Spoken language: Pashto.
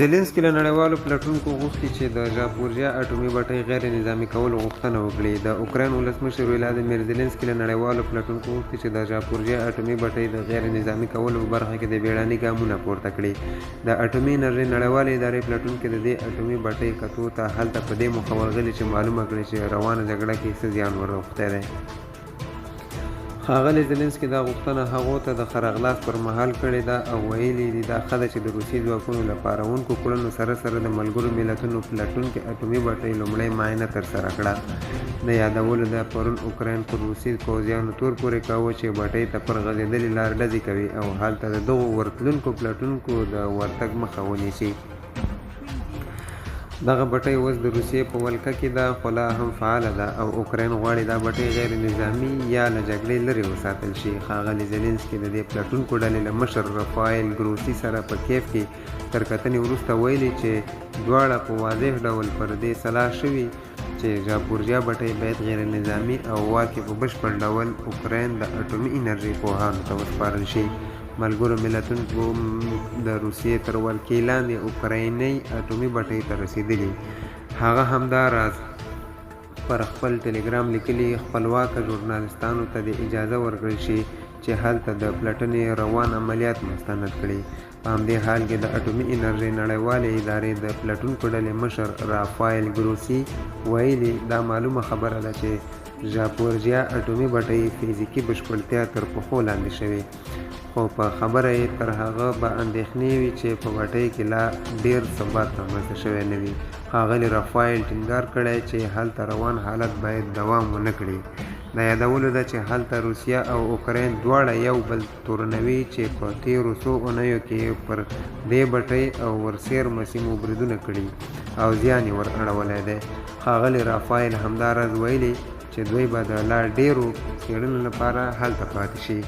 زیلینسکي له نړیوالو پلټونکو غوښتي چې د ژاپورژیا اټومي بټۍ غیر نظامي کولو غوښتنه وکړي. د اوکراین ولسمشر ولادیمیر زیلینسکي له نړیوالو پلټونکو غوښتي چې د ژاپورژیا اټومي بټۍ د غیر نظامي کولو په برخه کې د بیړني ګامونه پورته کړي. د اټومي انرژۍ نړیوالې ادارې پلټونکي د دې اټومي بټۍ کتو ته هلته په دې موخه ورغلي چې معلومه کړي چې روانه جګړه کې څه زیان ور اوښتی دی. ښاغلي زیلینسکي دا غوښتنه هغو ته د ښه راغلاست پر مهال کړې ده او ویلي یې دي، دا ښه ده چې د روسي ځواکونو له پاروونکو کړنو سره سره د ملګرو ملتونو پلټونکې اټومي بټۍ لومړۍ معاینه ترسره کړه. د یادولو ده، پرون اوکراین پر روسي پوځیانو تور پورې کاوه چې بټۍ ته پر غځېدلې لار ډزې کوي او هلته د دغو ورتلونکو پلټونکو د ورتګ مخه ونیسي. دغه بټۍ اوس د روسیې په ولکه کې ده، خو لا هم فعاله ده او اوکراین غواړي دا بټۍ غیر نظامي یا له جګړې لرې وساتل شي. ښاغلي زیلینسکي د دې پلټونکو ډلې له مشر رافایل ګروسي سره په کیف کې تر کتنې وروسته ویلي چې دواړه په واضح ډول پر دې سلا شوي چې ژاپورژیا بټۍ باید غیرنظامي او واک یې په بشپړ ډول اوکراین د اټومي انرژۍ پوهانو ته وسپارل شي. ملګرو ملتونو د روسیې تر ولکې لاندې اوکراینۍ اټومي بټۍ ته رسېدلي. هغه همدا راز پر خپل ټلګرام لیکلي، خپلواکه ژورنالستانو ته دې اجازه ورکړل شي چې هلته د پلټنې روان عملیات مستند کړي. په همدې حال کې د اټومي انرژۍ نړیوالې ادارې د پلټونکو ډلې مشر رافایل ګروسي ویلي، دا معلومه خبره ده چې ژاپورژیا اټومي بټۍ فزیکي بشپړتیا تر پښو لاندې شوې، خو په خبره یې تر هغه به اندېښنې وي چې په بټۍ کې لا ډېر ثبات رامنځته شوی نه وي. ښاغلي رافایل ټینګار کړی چې هلته روان حالت باید دوام ونه کړي. د یادولو ده چې هلته روسیه او اوکراین دواړه یو بل تورنوي چې په تېرو څو اونیو کې یې پر دې بټۍ او ورڅېرمه سیمو بریدونه کړي او زیان یې ور اړولی دی. ښاغلي رافایل همداراز ویلي چې دوی به د لا ډېرو څېړنو لپاره هلته پاتې شي.